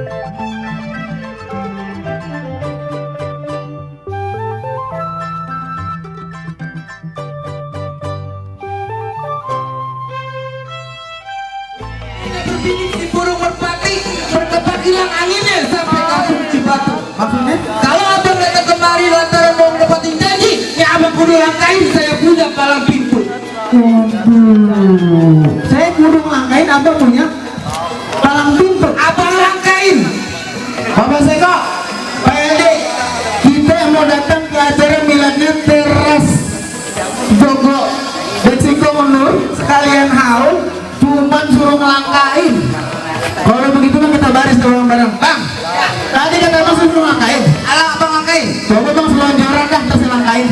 Si burung merpati berdebat hilang anginnya sampai kampung Cibatu. Maksudnya? Kalau abang datang kemari lantaran mau mendapatin janji, ya abang kudu langkain saya punya palang pintu. Saya kudu langkain, abang punya palang pintu. Abang langkain. Bapak Seko, Pak Edi, kita mau datang ke acara miladnya teras Jogo Beciko Munur, sekalian haul, cuman suruh ngelangkain. Kalau begitu kan kita baris bareng-bareng. Bang, tadi kata bang suruh ngelangkain. Alah abang langkain. Coba bang selonjoran dah, terus ngelangkain.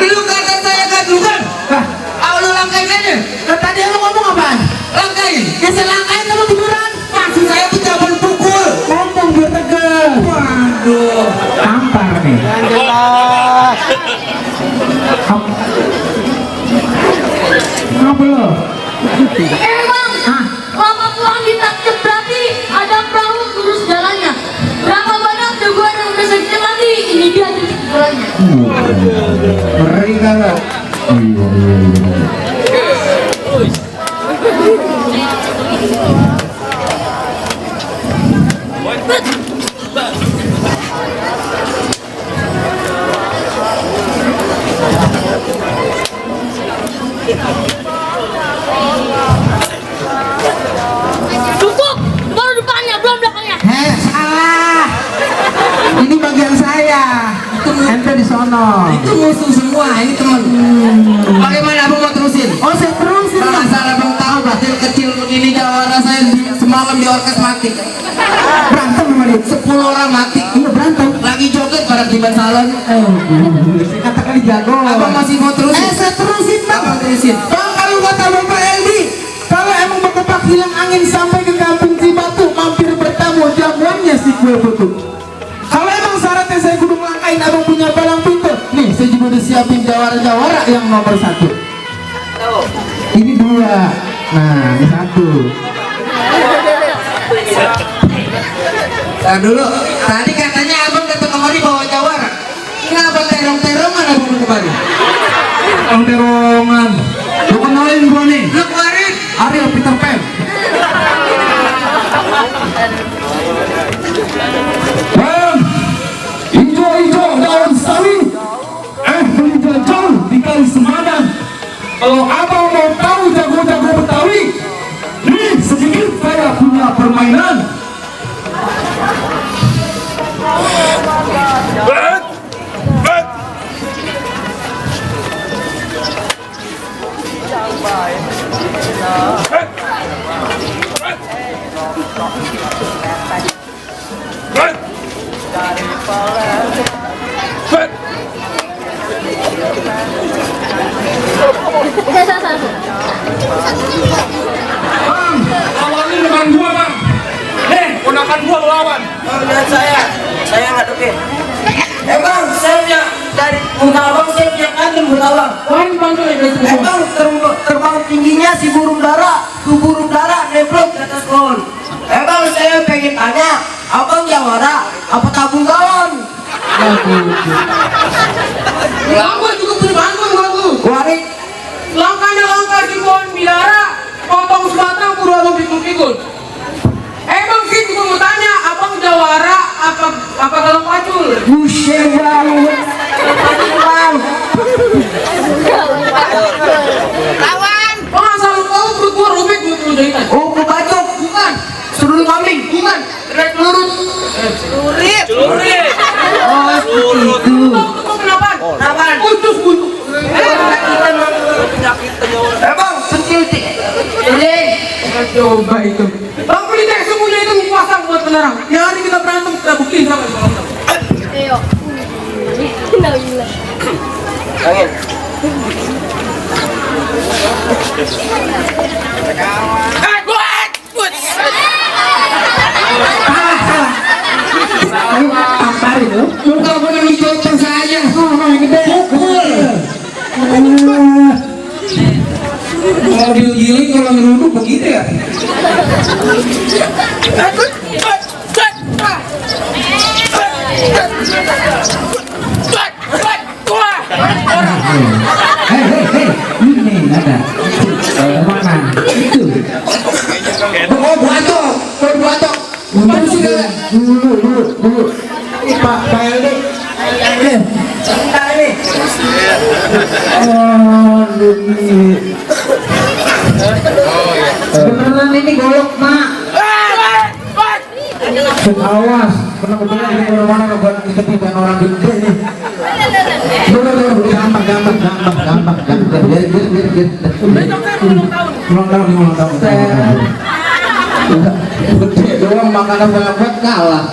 Lu kata saya gadungan. Lu langkain aja. Nah, tadi lu ngomong apaan? Langkain. Ya saya langkain kamu tiduran. Maksud saya pecahan pukul. Ngomong biar tegas. Waduh. Tampar nih. Apa lo? Bang, lama pulang ditakjub berarti ada perahu lurus jalannya. Berapa banyak jagoan yang udah sakit mati? Ini dia titik jalannya. Ngeri kagak? Cukup, baru depannya, belum belakangnya. Salah. Ini bagian saya. Ente di sono. Itu musuh semua, ini teman. Bagaimana abang mau terusin? Oh, saya terusin. Asal abang tahu kecil kecil begini jawara saya semalam di orkes mati. Berantem sama dia. 10 orang mati. Iya berantem. Lagi joget pada tiban salon. Katakan jago. Abang masih mau terusin? Saya terusin bang. Abang terusin. Bang, kalau kata Bapak Eldi, kalau emang berdepak hilang angin sampai ke kampung Cibatu, mampir bertamu jamuannya si kue putu. Kalau emang syaratnya saya kudu ngelangkain abang punya palang pintu, nih saya juga udah siapin jawara-jawara yang nomor 1. Ini 2. Nah, ini 1. Nah dulu, tadi katanya abang datang kemari bawa jawara. Kenapa terong-terongan abang kemari? Terongan. Lu kenalin gua nih. Lu kemarin Ariel Peter Pan. Bang, hijau-hijau daun sawi, menjajal di kali Semadan. Kalau abang mau tahu jago-jago Betawi, nih sedikit saya punya permainan. Bang, awalnya bukan gua bang. Ponakan gua lawan. Lihat saya ngadepin. Bang, saya punya dari muka abang, saya punya kantong buat abang. Bang, terbang tingginya si burung dara, nemplok di atas pohon. Bang, saya pengen tanya, abang jawara apa tabung galon? Langkah cukup berbangku bagus. Warik, Langkahnya langkah di pohon bidara, potong sebatang kudu abang pikul-pikul. Emang sih juga mau tanya, abang jawara apa galon pacul? buset bang, bang. Lawan. Bang asal lu tahu perut gua robek buat lu jahitan. Oh, bacok, Bukan, suruh kambing. bukan, red lurut. Lurit. Oh, itu. Bang kenapa? Kenapa? Putus buntu. Bang, sentil ini. Coba itu. Bang pelita yang semuanya itu pasang buat penerang. Yang hari kita berantem kita buktiin sampai malam. Ayo. Gila. Angin. Tampar itu. Muka boleh menjoteng saja. Yang gede. Kalau digiling kalau ngeruduk begitu. gitu ya. Hei, ini ada. Mana? Itu. Oh, batok. Untung sih kan. Dulu. Pak LD. Sebentar ini. Beneran ini golok, Mak. Awas, kena kebetulan di mana buat kita tidak orang gede nih. Dulu gampang. Biar. Ulang tahun. Gede doang makanan banyak kalah.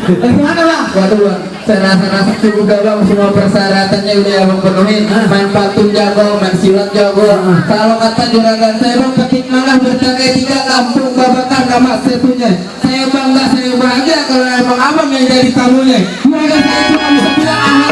Gimana lah? Waduh, saya rasa cukup bang, semua persyaratannya udah abang penuhin. Main patung jago, main silat jago. Kalau kata juragan saya bang, petik malah bertangkai 3 kampung babakan kamar sepunya. Saya bangga, saya bahagia kalau emang abang yang jadi tamunya. Juragan saya cuma bisa bilang ahal